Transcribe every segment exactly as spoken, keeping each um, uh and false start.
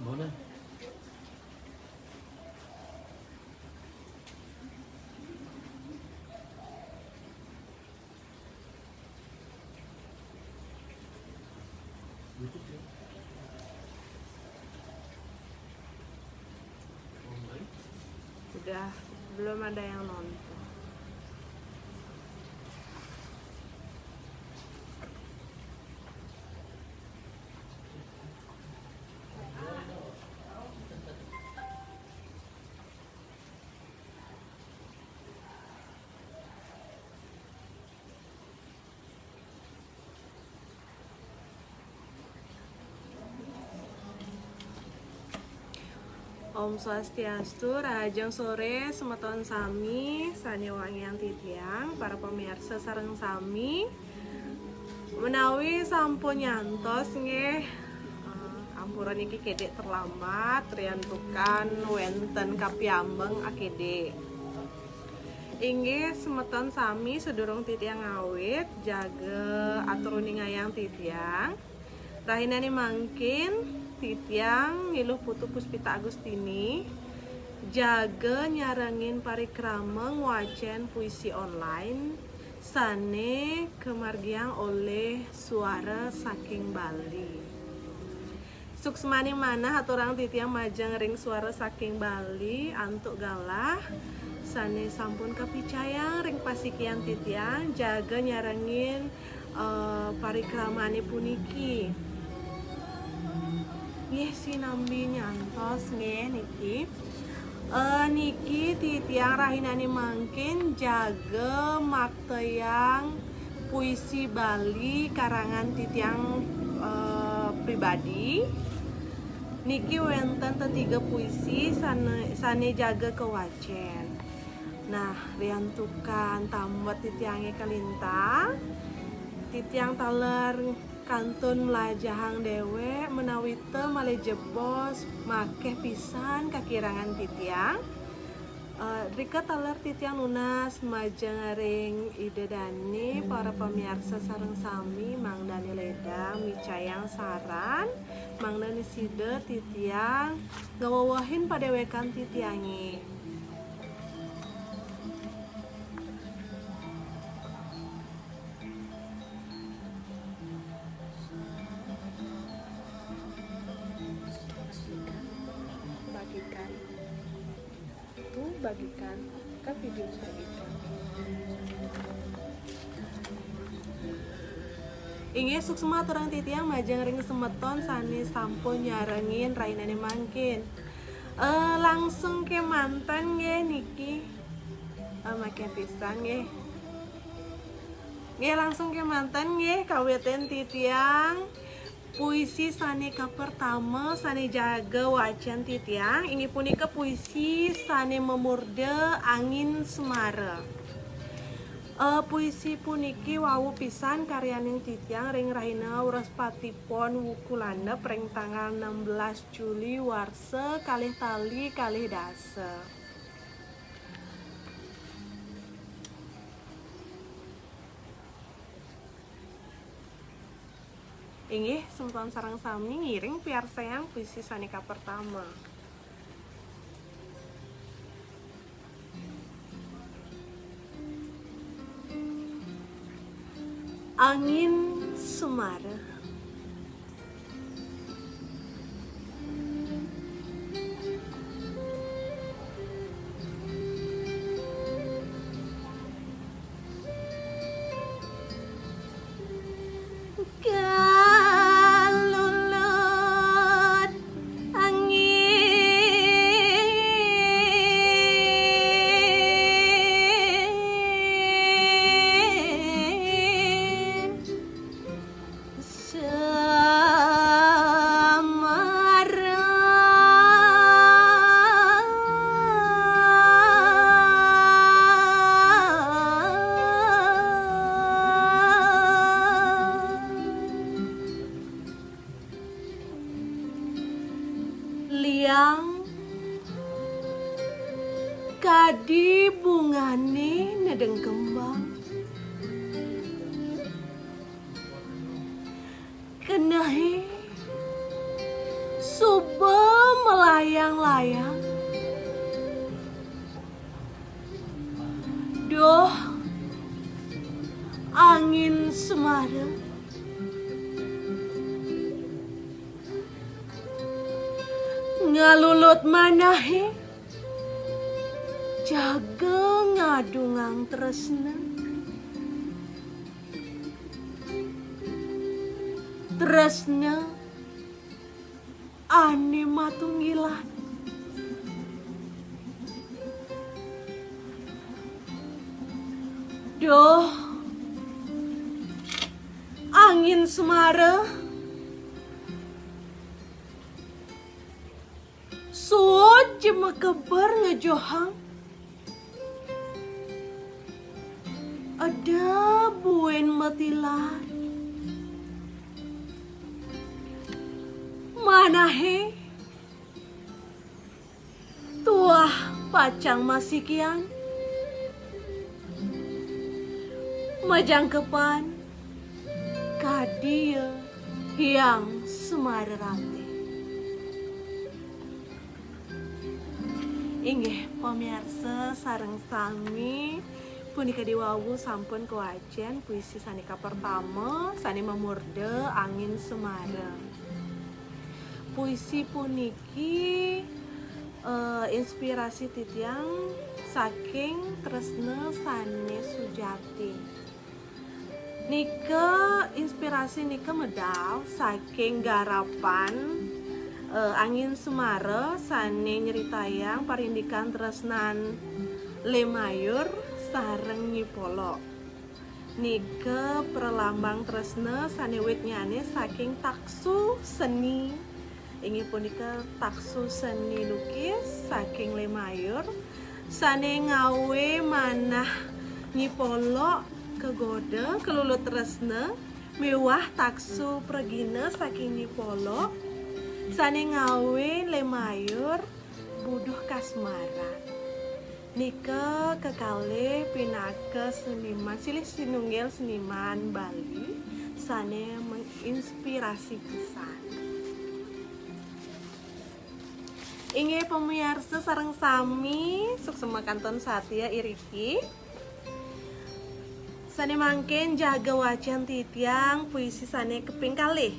Mana? Udah, belum ada yang nonton. Om Swastiastu, rahajeng sore semeton sami sane wangiang titiang, para pamirsa sareng sami. Menawi sampun nyantos nggih, eh, ampura niki kedik terlambat, riantukan wenten kapiambeng akedik. Inggih semeton sami, sedurung titiang ngawit, jaga atur uningayang titiang. Rahinane mangkin, titiang Niluh Putu Puspita Agustini, jaga nyarengin parikrama ngwacen puisi online sane kamargiang olih Suara Saking Bali. Suksmaning manah aturang titiang majeng ring Suara Saking Bali antuk galah sane sampun kapicayang ring pasikian titiang, jaga nyarengin, eh, parikramane puniki. Nggih, sinambi nyantos nggih niki. Eh, niki titiang rahinane mangkin jaga maktayang puisi Bali karangan titiang, eh, pribadi. Niki wenten tetiga puisi sane, sane jaga kawacen. Nah, riantukan tambet titiange kalintang, titiang taler kantun mlajahang dewek, menawita malih jebos makeh pisan kakirangan titiang. Eh, drika taler titiang nunas majeng ring Ida dane, para pamiarsa sareng sami, mangdane ledang micayang saran, mangdane sida titiang ngawewehin padewekan titiange. Bagikan. Tuh, bagikan ke video, bagikan. Inggih, suksma aturang titiang majeng ring semeton sane sampun nyarengin rahinane mangkin. Eh, langsung kemanten nggih niki. Eh, makeh pisan nggih. Nggih, langsung kemanten nggih, kawitin titiang. Puisi sane kapertama sane jaga wacen titiang inggih punika puisi sane mamurda Angin Semara. Eh, puisi puniki wau pisan karyaning titiang ring rahina Wrespati Pon wuku landep ring tanggal enam belas Juli warsa kalih tali kalih dasa. Inggih, semeton sareng sami ngiring piarsayang puisi sane kapertama. Angin Semara. Kalulut angin Semara. Liang kadi bungane nedeng kembang. Kenehe suba Layang-layang. Duh, angin semara ngalulut manahé, jaga ngadungang tresna. Tresna ané matunggilan. Duh, angin semara, suud ja makeber ngejohang. Eda buin matilar. Manahé tuah pacang masikian. Majangkepan ka dia Hyang Semara Ratih. Inggih, pamiarsa sareng sami, punika diwawu sampun kawacén puisi sané kapertama, sané mamurda Angin Semara. Puisi puniki, eh, inspirasi titiang saking tresna sané sujati. Nika, inspirasi nika medal saking garapan, eh, Angin Semara sané nyritayang parindikan tresnan Lemayur sareng Nyi Polok. Nika pralambang tresna sané witnyané saking taksu seni. Inggih punika taksu seni lukis saking Lemayur sané ngawé manah Nyi Polok kagoda kalulut tresna miwah taksu pragina saking Nyi Polok sané ngawé Lemayur buduh kasmaran. Nika kekalih pinaka seniman, silih sinunggil seniman Bali sané menginspirasi pisan. Inggih pamiarsa sareng sami, suksma kantun satia iriki. Sané mangkin jaga wacén titiang puisi sané kaping kalih.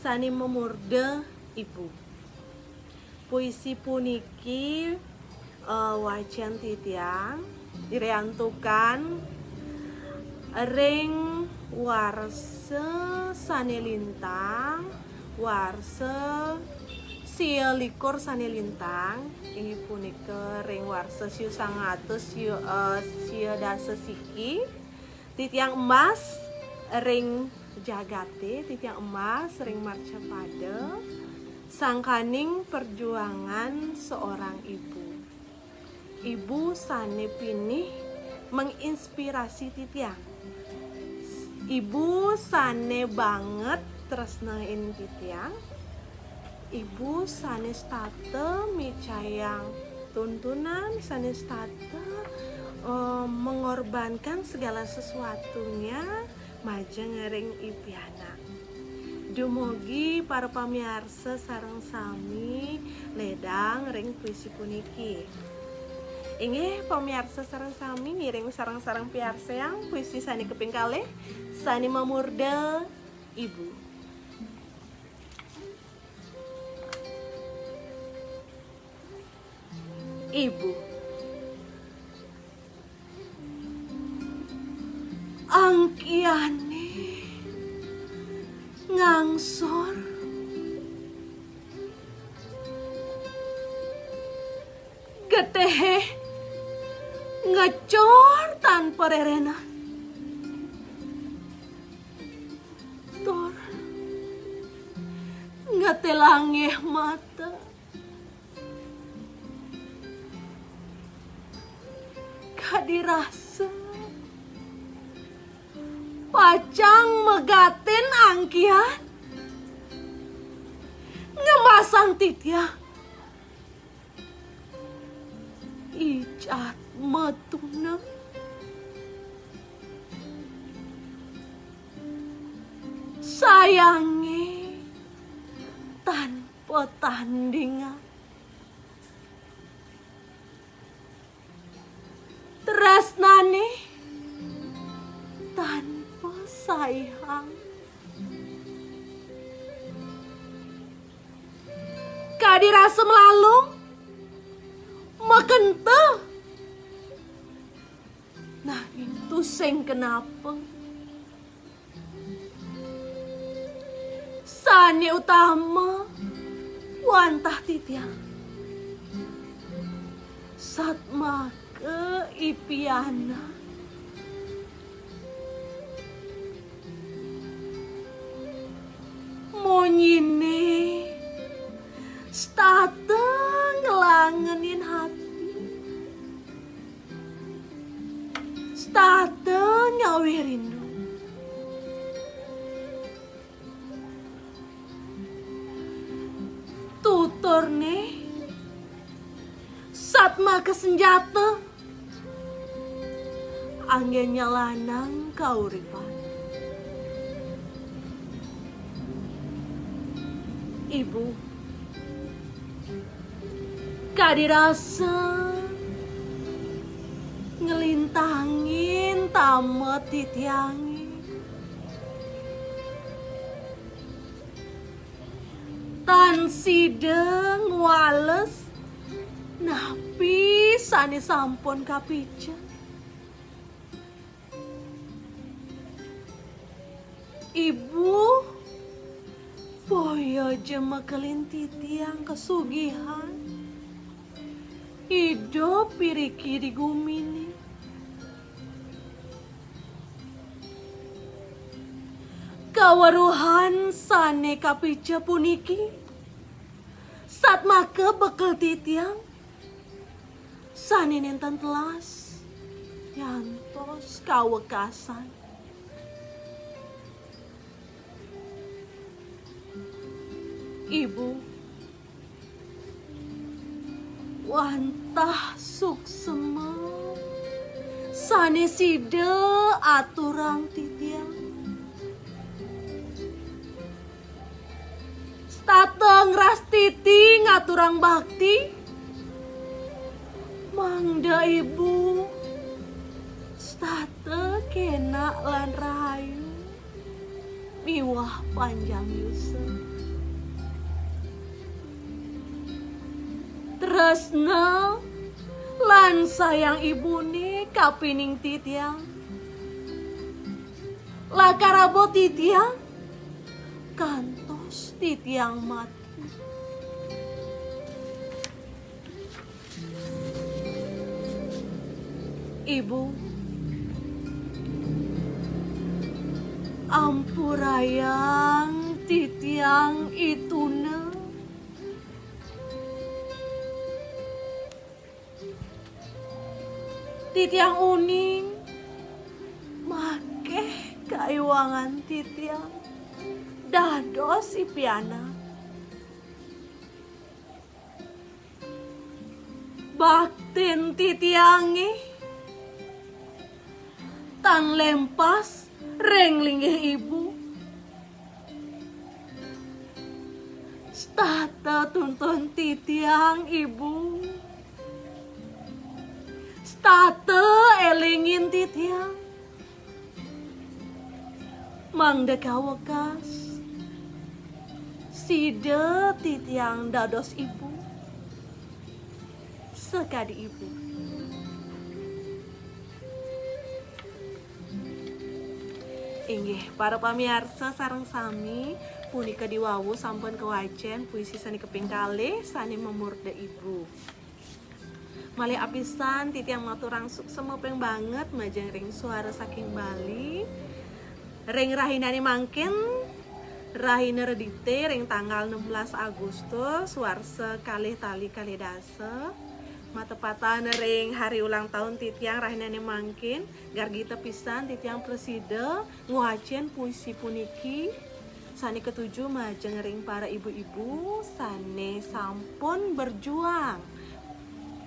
Sané mamurda Ibu. Puisi puniki, eh, wacén titiang riantukan ring warsa sané lintang, warsa sia likur sané lintang, inggih punika ring warsa siu sangatus siu, eh, sia dasa siki, titiang embas ring jagaté, titiang embas ring marcapada, sangkaning perjuangan seorang ibu. Ibu sané pinih menginspirasi titiang. Ibu sané banget tresnain titiang. Ibu sané setata micayang tuntunan, sané setata, eh, mengorbankan segala sesuatunya majeng ring i pianak. Dumugi para pamiarsa sareng sami ledang ring puisi puniki. Inggih, pamiarsa sareng sami, ngiring sareng-sareng piarsayang puisi sané kaping kalih, sané mamurda Ibu. Ibu. Angkiané ngangsor. Getihé ngecor tan parerenan. Tur ngetélanggih mata. Kadi rasa pacang megatin angkian, ngembasang titiang. Icat matuna. Sayangé tan Petandingan. Tresnane tanpa saihang. Kadi rasa melalung, makenta. Nanging tusing kenapa? Sane utama wantah titiang. Satmaka I Piana. Monyine setata nglangenin hati. Setata nyawih rindu. Tuturne satmaka senjata anggen nyelanang kauripan. Ibu, kadi rasa nglintangin tamet titiange. Tan sida ngwales napi sane sampun kapica. Ibu, boya ja mekelin titiang kasugihan. Idup iriki di gumine. Kaweruhan sane kapica puniki satmaka bekel titiang sane nenten telas nyantos kawekasan. Ibu, wantah suksma sane sida aturang titiang. Setata ngrastiti ngaturang bakti, mangda ibu setata kenak lan rahayu miwah panjang yusa. Tresna lan sayang ibune kapining titiang. Lakar aba titiang kantos titiang mati. Ibu, ampurayang titiang I Tuna. Titiang uning makeh kaiwangan titiang dados I Piana. Baktin titiange tan lempas ring linggih ibu. Setata tuntun titiang, ibu. Setata elingin titiang. Mangda kawekas sida titiang dados ibu. Sakadi ibu. Inggih, para pamiarsa sareng sami, punika diwawu sampun kawacen puisi sane kaping kalih sane mamurda ibu. Malih apisan titiang maturang suksma ping banget majeng ring Suara Saking Bali. Ring rahinane mangkin, rahina Redite ring tanggal enam belas Agustus, warsa kalih tali kalih dasa. Matepatan ring hari ulang tahun titiang rahinane mangkin, gargita pisan titiang prasida ngwacen puisi puniki sane katuju majeng ring para ibu-ibu sane sampun berjuang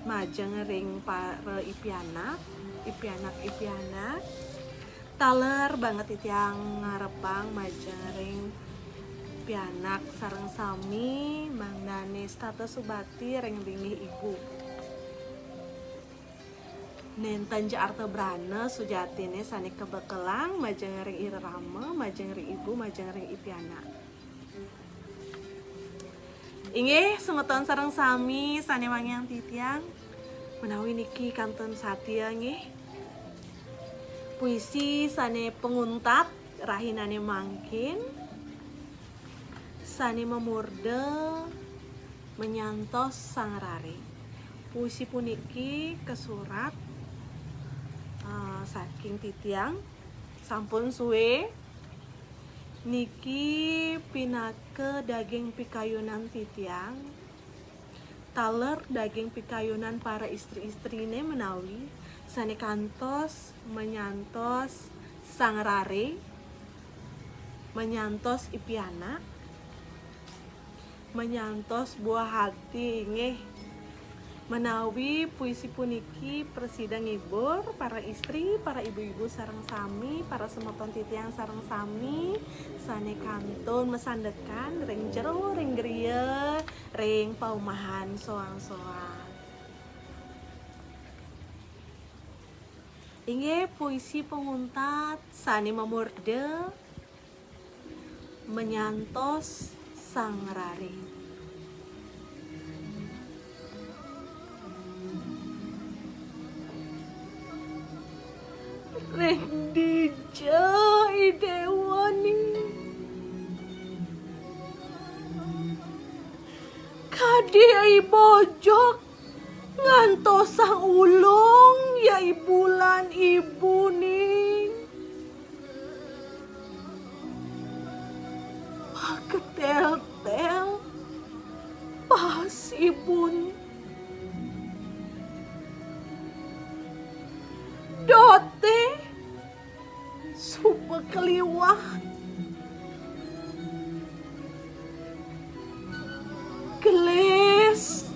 majeng ring para I Pianak, I Pianak, I Pianak. Taler banget titiang ngarepang majeng ring Pianak sareng sami, mangdané setata subakti ring linggih ibu. Nénten ja arta brana sujatiné sané kabekelang majeng ring irerama, majeng ring ibu, majeng ring i pianak. Inggih, semeton sareng sami sané wangiang titiang, menawi niki kantun satia nggih. Puisi sané panguntat rahinané mangkin, sané mamurda Menyantos Sang Rare. Puisi puniki kasurat, eh, saking titiang, sampun sué. Niki pinaka daging pikayunan titiang, taler daging pikayunan para istri-istriné menawi sané kantos menyantos Sang Rare, menyantos i pianak, menyantos buah hati, inggih. Menawi puisi puniki prasida ngibur para istri, para ibu-ibu sareng sami, para semeton titiang sareng sami, sané kantun masandekan ring jero, ring griya, ring paumahan soang-soang. Inggih, puisi panguntat sané mamurda Menyantos Sang Rare. Ring dija i déwané? Kadi i bojog ngantosang ulung ya i bulan ibuné. Paketel-tel pas ibuné. Doté suba kaliwat. Gelis,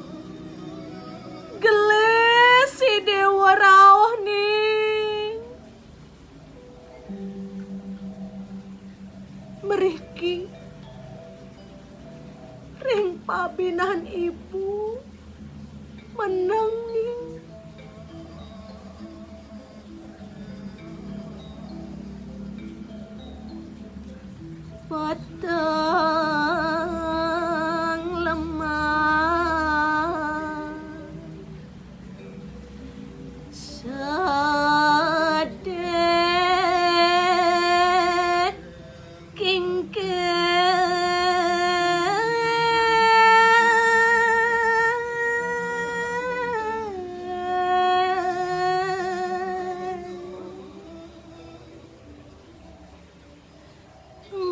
gelis i déwa rauh ning. Mriki ring pabinan ibu meneng ning. Peteng lemah sedih kingkir.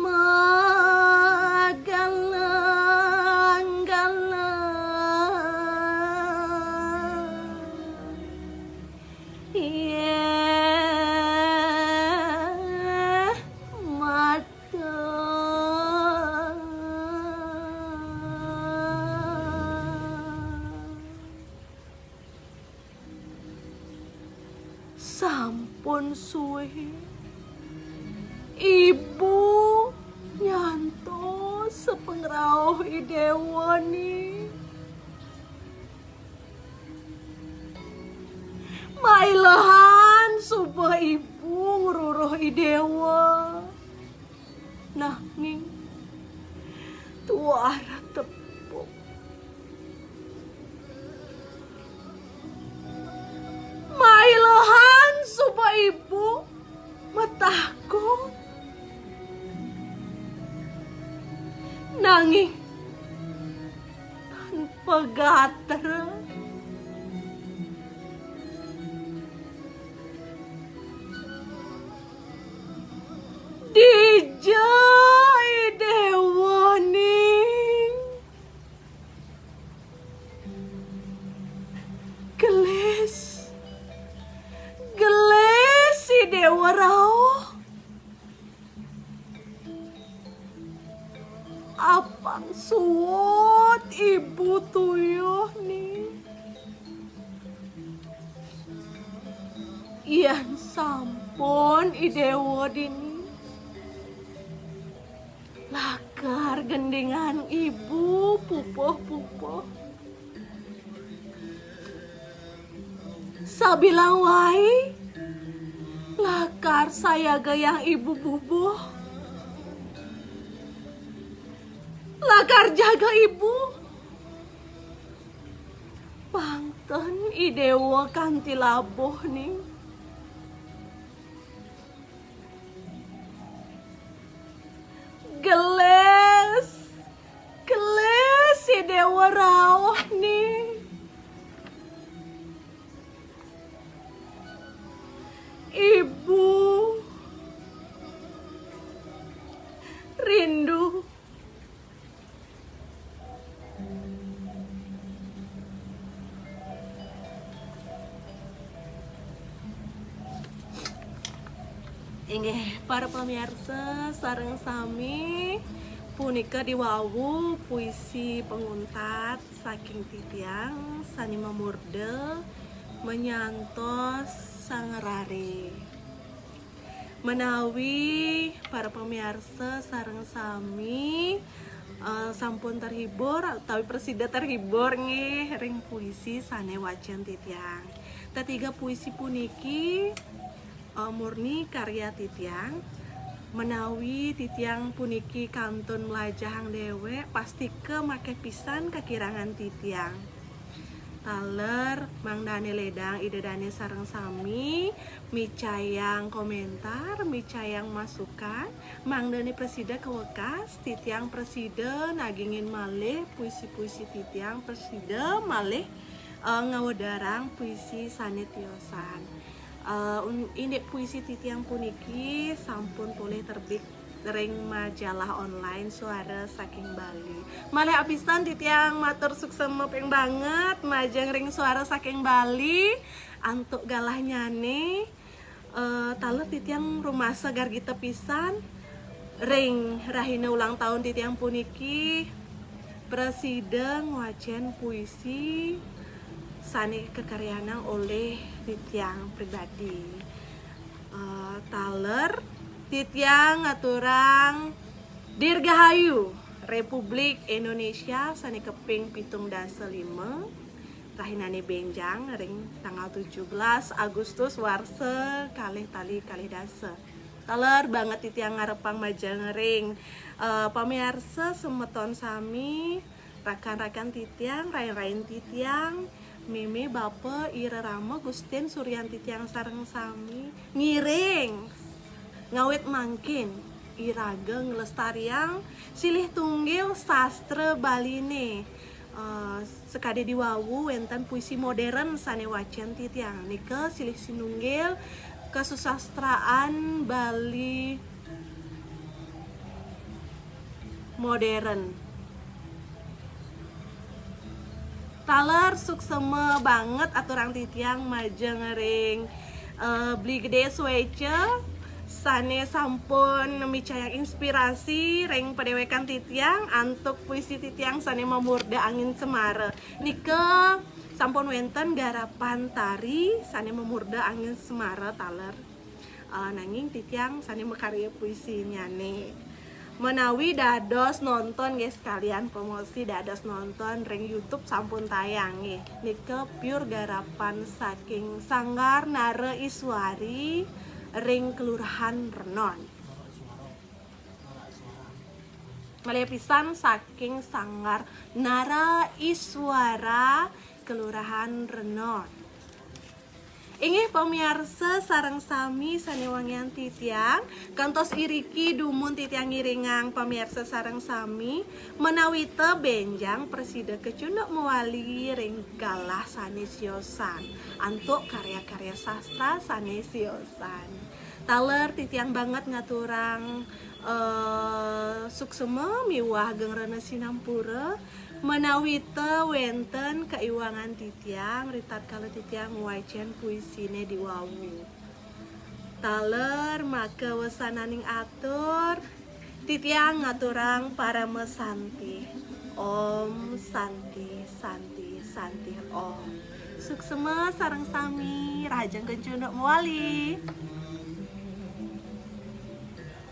Magalang-galang. Iya, mata. Sampun sué ibu nyantos sapangrauh i déwané. Mailehan suba ibu ngruruh i déwa. Nanging tuara tepuk. Mailehan suba ibu matakut. Nanging tanpa gatra. Dija i déwané? Gelis, gelis i déwa rauh. Apang suud ibu tuyuh ning. Yén sampun i déwa dini, laka Lakar gendingan ibu pupuh-pupuh. Sabilang waé lakar sayagayang ibu bubuh. Lakar jaga ibu. Pangten I Déwa kanti labuh ning. Gelis, gelis I Déwa rauh ning. Ibu rindu. Inggih, para pamiarsa sareng sami, punika diwawu puisi panguntat saking titiang sané mamurda Menyantos Sangrare. Menawi para pamiarsa sareng sami, eh, sampun terhibur utawi prasida terhibur nggih ring puisi sané wacén titiang. Tetiga puisi puniki, eh, murni karya titiang. Menawi titiang puniki kantun mlajahang déwék, pastika makéh pisan kakirangan titiang. Taler, mangdané lédang Ida dané sareng sami micayang koméntar, micayang masukan, mangdané prasida kawekas, titiang prasida nagingin malih puisi-puisi titiang, prasida malih, eh, ngawedarang puisi sané tiosan. Eh, un-, indik puisi titiang puniki sampun polih terbit ring majalah online Suara Saking Bali. Malih apisan titiang matur suksema ping banget majeng ring Suara Saking Bali antuk galahnyané. Eh, taler titiang rumasa gargita pisan ring rahina ulang tahun titiang puniki prasida ngwacén puisi sané kakaryanang olih titiang pribadi. Eh, taler titiang ngaturang Dirgahayu Republik Indonesia sané kaping pitung dasa lima, rahinané bénjang ring tanggal tujuh belas Agustus warsa kalih tali kalih dasa. Taler banget titiang ngarepang majeng ring, eh, pamiarsa semeton sami, rakan-rakan titiang, rain-rain titiang, mémé bapa ira rama Gustin Suryan titiang sareng sami ngiring ngawit mangkin iraga nglestariang silih tunggil sastra Baliné. Eh, sakadi diwawu wénten puisi modern sané wacén titiang. Nika silih sinunggil kasusastraan Bali modern. Taler suksema banget aturang titiang majeng ring, eh, Bli Gedé Suéca sané sampun micayang inspirasi ring padéwékan titiang antuk puisi titiang sané mamurda Angin Semara. Nika sampun wénten garapan tari sané mamurda Angin Semara taler. Eh, nanging titiang sané makarya puisinyané. Menawi dados nonton nggih sekalian promosi, dados nonton ring YouTube sampun tayang nggih. Nika pure garapan saking Sanggar Nara Iswari ring Kelurahan Renon. Malih pisan saking Sanggar Nara Iswara Kelurahan Renon. Inggih pamiarsa sareng sami sané wangian titiang, kantos iriki dumun titiang ngiringang pamiarsa sareng sami, menawita bénjang prasida kacunduk mawali ring galah sané siosan, antuk karya-karya sastra sané siosan. Taler titiang banget ngaturang, eh, suksema miwah gengrena sinampura, menawita wénten kaiwangan titiang ritatkala titiang ngwacén puisiné diwawu. Taler maka wesananing atur, titiang ngaturang parama santi. Om Santi, Santi, Santi, Om. Suksema sareng sami, rahajeng kacunduk mawali.